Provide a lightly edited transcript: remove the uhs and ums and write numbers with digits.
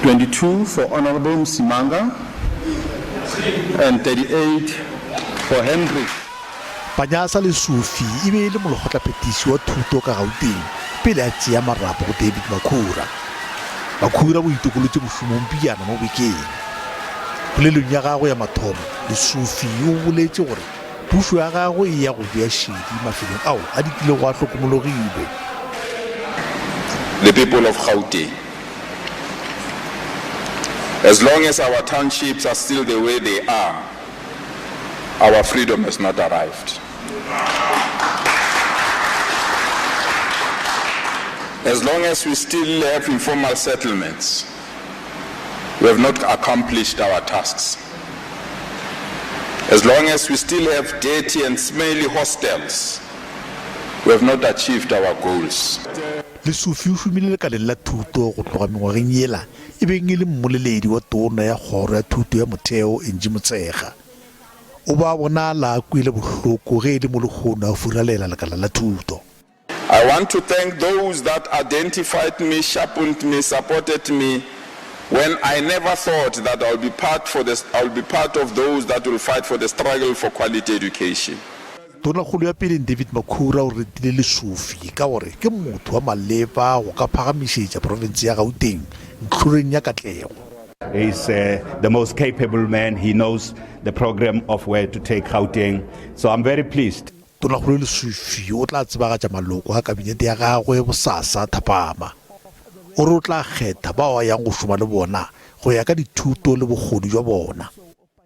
22 for Honourable Msimanga and 38 for Hendrick. Panyaza Lesufi e be e le molekgotlaphethiši wa thuto ka Gauteng pele a tšea marapo go David Makhura. Makhura o itokolotše mošomong pejana mo bekeng. Polelong ya gagwe ya mathomo, Lesufi o boletše gore pušo ya gagwe e ya go bea šedi mafelong ao a dikilego a hlokomologilwe. The people of Gauteng. As long as our townships are still the way they are, our freedom has not arrived. As long as we still have informal settlements, we have not accomplished our tasks. As long as we still have dirty and smelly hostels, we have not achieved our goals. Lesufi o šomile lekaleng la thuto go tloga mengwageng yela e beng e le mmoleledi wa Tona ya Kgoro ya Thuto ya Motheo Angie Motshekga. O ba bonala a kwele bohloko ge e le mo lehono a furalela lekala la thuto. I want to thank those that identified me, sharpened me, supported me when I never thought that I will be part for the, I will be part of those that will fight for the struggle for quality education. Tonakgolo ya peleng David Makhura o retile Lesufi ka gore ke motho wa maleba go ka phagamišetša profense ya Gauteng ntlhoreng ya katlego. He is the most capable man, he knows the program of where to take Gauteng, so I'm very pleased. Tonakgolo Lesufi o tla tsebagatša maloko a kabinete ya gagwe bosasa thapama. O re o tla kgetha bao a yang go šoma le bona go ya ka dithuto le bokgoni bja bona.